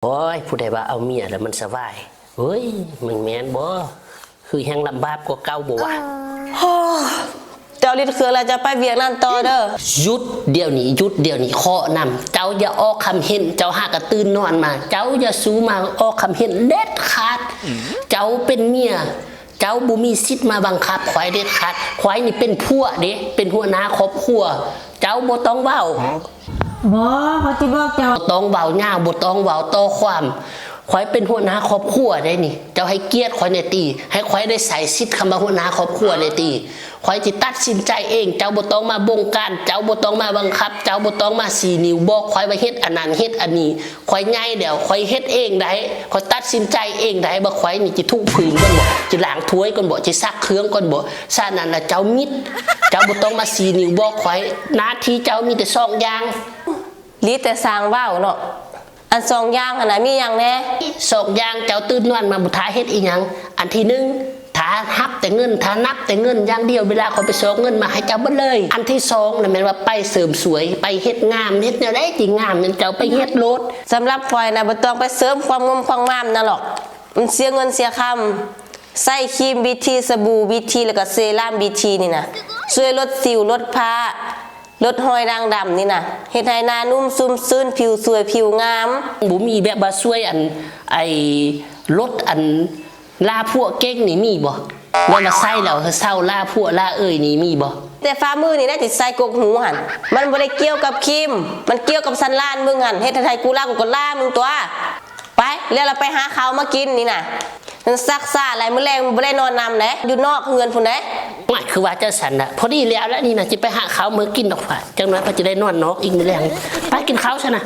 ໂອ້ຍ ຜູ້ໃດວ່າເອົາເມຍແລ້ວມັນສະບາຍ? ເຮີ້ຍ ມັນແມ່ນບໍ່? ຄືແຮ່ງລຳບາກກວ່າເກົ່າບໍ່ວະ? ໂອ້ ເຈົ້າລິດເຄື່ອງແລ້ວ ເຈົ້າໄປວຽກນັ້ນຕໍ່ເດີ. ຢຸດດຽວນີ້ ຢຸດດຽວນີ້ ຂໍນຳ ເຈົ້າຢ່າອອກຄຳເຫັນ. ເຈົ້າຫາກະຕື່ນນອນມາ ເຈົ້າຢ່າສູ່ມາອອກຄຳເຫັນເດັດຂາດ. ເຈົ້າເປັນເມຍ ເຈົ້າບໍ່ມີສິດມາບັງຄັບຂ້ອຍເດັດຂາດ. ຂ້ອຍນີ້ເປັນຜົວເດ້ ເປັນຫົວໜ້າຄອບຄົວ. ເຈົ້າບໍ່ຕ້ອງເວົ້າ. ບໍ່ ຂ້ອຍຊິບອກເຈົ້າ. ບໍ່ຕ້ອງເວົ້າຍາວ ບໍ່ຕ້ອງເວົ້າຕໍ່ຄວາມ. ຂ້ອຍເປັນຫົວໜ້າຄອບຄົວເດ້ນີ້. ເຈົ້າໃຫ້ກຽດຂ້ອຍແດ່ຕິ. ໃຫ້ຂ້ອຍໄດ້ໃຊ້ສິດຄຳວ່າຫົວໜ້າຄອບຄົວແດ່ຕິ. ຂ້ອຍຊິຕັດສິນໃຈເອງ. ເຈົ້າບໍ່ຕ້ອງມາບົງການ. ເຈົ້າບໍ່ຕ້ອງມາບັງຄັບ. ເຈົ້າບໍ່ຕ້ອງມາຊີ້ນິ້ວບອກຂ້ອຍວ່າເຮັດອັນນັ້ນເຮັດອັນນີ້. ຂ້ອຍໃຫຍ່ແລ້ວ ຂ້ອຍເຮັດເອງໄດ້ ຂ້ອຍຕັດສິນໃຈເອງໄດ້. ວ່າຂ້ອຍນີ້ຈະຖູພື້ນກ່ອນບໍ? ຈະລ້າງຖ້ວຍກ່ອນບໍ? ຈະຊັກເຄື່ອງກ່ອນບໍ? ສະນັ້ນລະເຈົ້າມິດ ເຈົ້າບໍ່ຕ້ອງມາຊີ້ນິ້ວບອກຂ້ອຍ. ໜ້າທີ່ເຈົ້າມີແຕ່ສອງຢ່າງ. ລີແຕ່ຊ່າງເວົ້າເນາະ. ອັນສອງຢ່າງຫັ້ນນະ ມີຫຍັງແດ່? ສອງຢ່າງ ເຈົ້າຕື່ນນອນມາບໍ່ທ່າເຮັດອີ່ຫຍັງ. ອັນທີໜຶ່ງ ຖ້າຮັບແຕ່ເງິນ ຖ້ານັບແຕ່ເງິນຢ່າງດຽວ. ເວລາຂ້ອຍໄປຊອກເງິນມາໃຫ້ເຈົ້າເບິດເລີຍ. ອັນທີສອງນະ ແມ່ນວ່າໄປເສີມສວຍ ໄປເຮັດງາມ. ເຮັດແນວໃດຈິງາມ? ແມ່ນເຈົ້າໄປເຮັດໂລດ. ສຳລັບຂ້ອຍນະ ບໍ່ຕ້ອງໄປເສີມຄວາມງົມຄວາມງາມນະຫຼອກ. ມັນເສຍເງິນເສຍຄຳ. ໃຊ້ຄຣີມບີທີ ສະບູບີທີ ແລ້ວກະເຊຣາມບີທີນີ້ນະ ຊ່ວຍລົດສິວ ລົດພ້າ ລົດຮອຍດ່າງດຳນີ້ນະ ເຮັດໃຫ້ໜ້ານຸ້ມຊຸ່ມຊື່ນ ຜິວສວຍ ຜິວງາມ. ບໍ່ມີແບບວ່າຊ່ວຍອັນ ໄອ້ລົດອັນ ລາພົວເກັ່ງນີ້ມີບໍ່? ແບບວ່າໃຊ້ແລ້ວເຊົາລາພົວລາເອີຍນີ້ມີບໍ່? ແຕ່ຝ່າມືນີ້ນະ ທີ່ໃສ່ກົກຫູຫັ້ນ ມັນບໍ່ໄດ້ກ່ຽວກັບຄຣີມ ມັນກ່ຽວກັບສັນຫຼານມຶງຫັ້ນ. ເຮັດໃຫ້ໄທກູລາກູກໍລາມຶງຕົວະ. ໄປ ແລ້ວລະໄປຫາເຂົ້າມາກິນນີ້ນະ. ມັນຊັກຊ້າຫຼາຍ ມື້ແລງບໍ່ໄດ້ນອນນຳເດ້ ຢູ່ນອກເຮືອນພຸ້ນເດ້. ໂອ້ຍ ຄືວ່າຈັ່ງຊັ້ນນະ. ພໍດີແລ້ວລະນີ້ນະ ຊິໄປຫາເຂົ້າມາກິນດອກ. ພາ ຈັກໜ້ອຍພາຈະໄດ້ນອນນອກອີກມື້ແລງ. ໄປກິນເຂົ້າຊັ້ນນະ.